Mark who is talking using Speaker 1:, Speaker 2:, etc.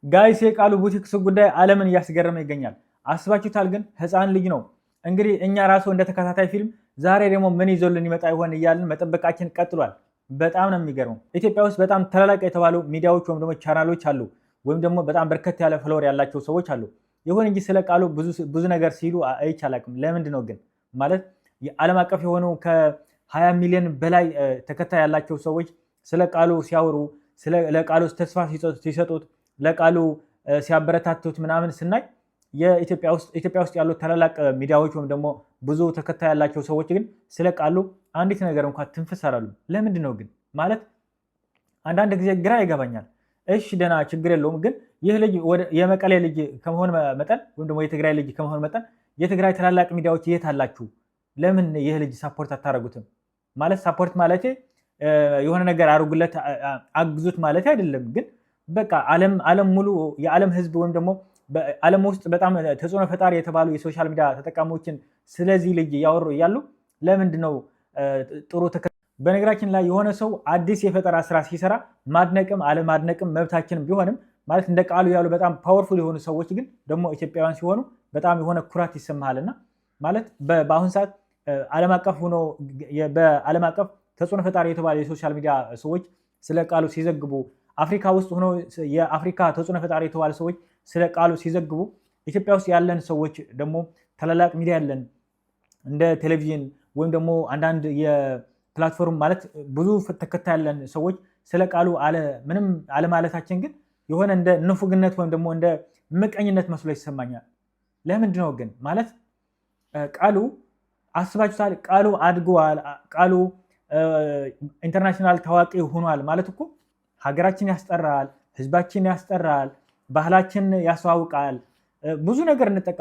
Speaker 1: Guys፣ የቃሉ ቡቲክ ሱቅ ጉዳይ ዓለምን እያስገረመ ይገኛል። አስባችሁታል? ግን ህፃን ልጅ ነው። እንግዲህ እኛ ራሱ እንደ ተከታታይ ፊልም ዛሬ ደግሞ ምን ይዞልን ይመጣ ይሆን እያልን መጠበቃችን ቀጥሏል። በጣም ነው የሚገርመው። ኢትዮጵያ ውስጥ በጣም ታላላቅ የተባሉ ሚዲያዎች ወይም ደግሞ ቻናሎች አሉ፣ ወይም ደግሞ በጣም በርከት ያለ follower ያላቸው ሰዎች አሉ። ይሁን እንጂ ስለ ቃሉ ብዙ ነገር ሲሉ አይቼ አላውቅም። ለምንድን ነው ግን? ማለት የዓለም አቀፍ የሆኑ ከ20 ሚሊዮን በላይ ተከታይ ያላቸው ሰዎች ስለ ቃሉ ሲያወሩ፣ ለቃሉ ተስፋ ሲሰጡት፣ ለቃሉ ሲያበረታቱት ምናምን ስናይ የኢትዮጵያ ውስጥ ያሉ ታላላቅ ሚዲያዎች ወይም ደግሞ ብዙ ተከታይ ያላቸው ሰዎች ግን ስለ ቃሉ አንዲት ነገር እንኳን ትንፍስ አላሉም። ለምንድን ነው ግን? ማለት አንዳንድ ጊዜ ግራ ይገባኛል። እሺ ደህና ችግር የለውም፣ ግን ይህ ልጅ የመቀሌ ልጅ ከመሆን መጠን ወይም ደግሞ የትግራይ ልጅ ከመሆን መጠን የትግራይ ታላላቅ ሚዲያዎች የት አላችሁ? ለምን ይህ ልጅ support አታደርጉትም? ማለት support ማለቴ የሆነ ነገር አድርጉለት አግዙት ማለት አይደለም። ግን በቃ ዓለም ሙሉ የዓለም ሕዝብ ወይም ደግሞ በዓለም ውስጥ በጣም ተጽዕኖ ፈጣሪ የተባሉ የ social media ተጠቃሚዎችን ስለዚህ ልጅ እያወሩ እያሉ ለምንድን ነው ጥሩ? በነገራችን ላይ የሆነ ሰው አዲስ የፈጠራ ስራ ሲሰራ ማድነቅም አለማድነቅም መብታችንም ቢሆንም ማለት እንደ ቃሉ ያሉ በጣም powerful የሆኑ ሰዎች ግን ደግሞ ኢትዮጵያውያን ሲሆኑ በጣም የሆነ ኩራት ይሰማሃልና ማለት በአሁን ሰዓት ዓለም አቀፍ ሆኖ በዓለም አቀፍ ተጽዕኖ ፈጣሪ የተባሉ የ social media ሰዎች ስለ ቃሉ ሲዘግቡ፣ አፍሪካ ውስጥ ሆኖ የአፍሪካ ተጽዕኖ ፈጣሪ የተባሉ ሰዎች ስለ ቃሉ ሲዘግቡ፣ ኢትዮጵያ ውስጥ ያለን ሰዎች ደግሞ ታላላቅ ሚዲያ ያለን እንደ ቴሌቪዥን ወይም ደግሞ አንዳንድ የ platform ማለት ብዙ ተከታይ ያለን ሰዎች ስለ ቃሉ ምንም አለማለታችን ግን የሆነ እንደ ንፉግነት ወይም ደግሞ እንደ ምቀኝነት መስሎ ይሰማኛል። ለምንድን ነው ግን? ማለት ቃሉ አስባችሁታል? ቃሉ አድጓል፣ ቃሉ international ታዋቂ ሆኗል ማለት እኮ ሀገራችን ያስጠራል፣ ህዝባችን ያስጠራል፣ ባህላችን ያስተዋውቃል፣ ብዙ ነገር እንጠቀም